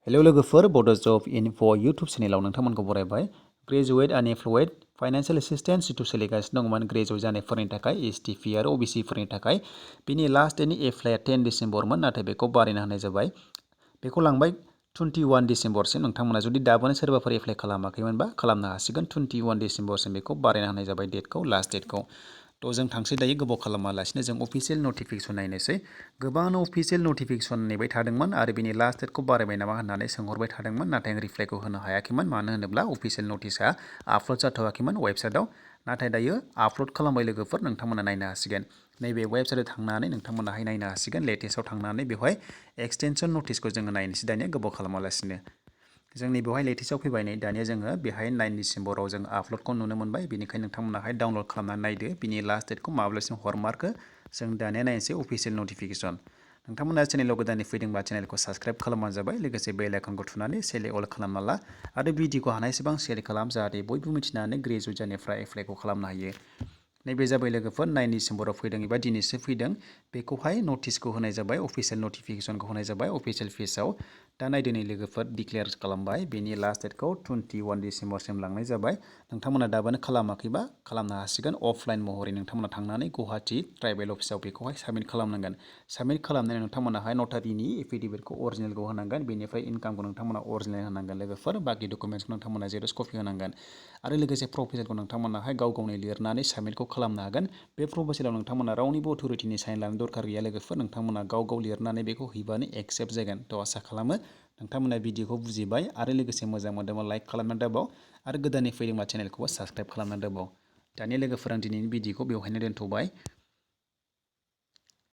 Hello लोगोफोर बड' जब enough' YouTube चेनेलाव नोंथांमोनखौ बरायबाय। Graduate unemployed फाइनान्शियेल assistance जिथु सोलिगासिनो दंमोन ग्रेजुवेट जानायफोरनि थाखाय एसटिपि आरो अबिसिफोरनि थाखाय बिनि लास्ट डेटनि एप्लाइआ 10 डिसेम्बरमोन, नाथाय बेखौ बारायना होनाय जाबाय। बेखौ लांबाय 21 डिसेम्बरसिम। नोंथांमोना जुदि दाबोनो सोरबाफोर एप्लाइ खालामाखैमोनबा खालामनो हासिगोन। 21 डिसेम्बरसिम बेखौ बारायना होनाय जाबाय डेटखौ, लास्ट डेटखौ। थ' जों थांसै दायो गोबाव खालामालासिनो जों अफिसियेल नटिफिकेसन नायनोसै। गोबां अफिसियेल नटिफिकेसन नेबाय थादोंमोन आरो बिनि लास्ट डेटखौ बारायबाय नामा होननानै सोंहरबाय थादोंमोन, नाथाय आं रिप्लाइखौ होनो हायाखैमोन। मानो होनोब्ला अफिसियेल नटिसआ आपल'ड जाथ'वाखैमोन वेबसाइटआव। नाथाय दायो आपल'ड खालामबाय लोगोफोर, नोंथांमोना नायनो हासिगोन। नैबे वेबसाइटआव थांनानै नोंथांमोनाहाय नायनो हासिगोन। लेटेस्टआव थांनानै बेवहाय एक्सटेनसन नटिसखौ जोङो नायनोसै दानिया गोबाव खालामालासिनो। जोंनि बेवहाय लेटेस्टआव फैबाय नै दानिया जोङो बेहाय 9 डिसेम्बराव जों आपल'डखौ नुनो मोनबाय। बेनिखायनो नोंथांमोनाहाय डाउनल'ड खालामनानै नायदो बिनि लास्ट डेटखौ माब्लासिम हरमारखो। जों दानिया नायनोसै अफिसियेल नटिफिकेसन। नोंथांमोना चेनेलाव गोदानै फैदोंबा चेनेलखौ साबस्क्राइब खालामबानो जाबाय, लोगोसे बेल आइकनखौ थुनानै सेलेक्ट अल खालामना ला आरो भिडिअखौ हानायसेबां शेयार खालाम, जाहाथे बयबो मिथिनानै ग्रेजुवेट जानायफ्रा एप्लाइखौ खालामनो हायो। नैबे जाबाय लोगोफोर 9 डिसेम्बराव फैदों एबा दिनैसो फैदों। बेखौहाय नटिसखौ होनाय जाबाय, अफिसियेल नटिफिकेसनखौ होनाय जाबाय अफिसियेल पेजआव। दा नायदो नै लोगोफोर डिक्लेयार खालामबाय। बेनि लास्ट डेटखौ 21 डिसेम्बरसिम लांनाय जाबाय। नोंथांमोना दाबानो खालामाखैबा खालामनो हासिगोन। अफलाइन महरै नोंथांमोना थांनानै गुवाहाटि ट्राइबेल अफिसाव बेखौहाय साबमिट खालामनांगोन। साबमिट खालामनानै नोंथांमोनाहाय नटारिनि एफिडेभिटखौ अरिजिनेलखौ होनांगोन। बेनिफ्राय इनकामखौ नोंथांमोना अरिजिनेल होनांगोन लोगोफोर। बाखि डकुमेन्ट्सखौ नोंथांमोना जेरक्स कपि होनांगोन आरो लोगोसे प्रप'जालखौ नोंथांमोनाहाय गाव गावनि लिरनानै साबमिटखौ खालामनो हागोन। बे प्रप'जालाव नोंथांमोना रावनिबो अथ'रिटिनि साइन लानो दरकार गैया लोगोफोर। नोंथांमोना गाव गाव लिरनानै बेखौ हैबानो एक्सेप्ट जागोन। थ' आसा खालामो नोंथांमोना भिडिअखौ बुजिबाय आरो लोगोसे मोजां मोनदोंबा लाइक खालामनानै दोनबाव आरो गोदानै फैदोंबा चेनेलखौबो साबस्क्राइब खालामनानै दोनबाव। दानिया लोगोफोर आं दिनैनि भिडिअखौ बेवहायनो दोनथ'बाय।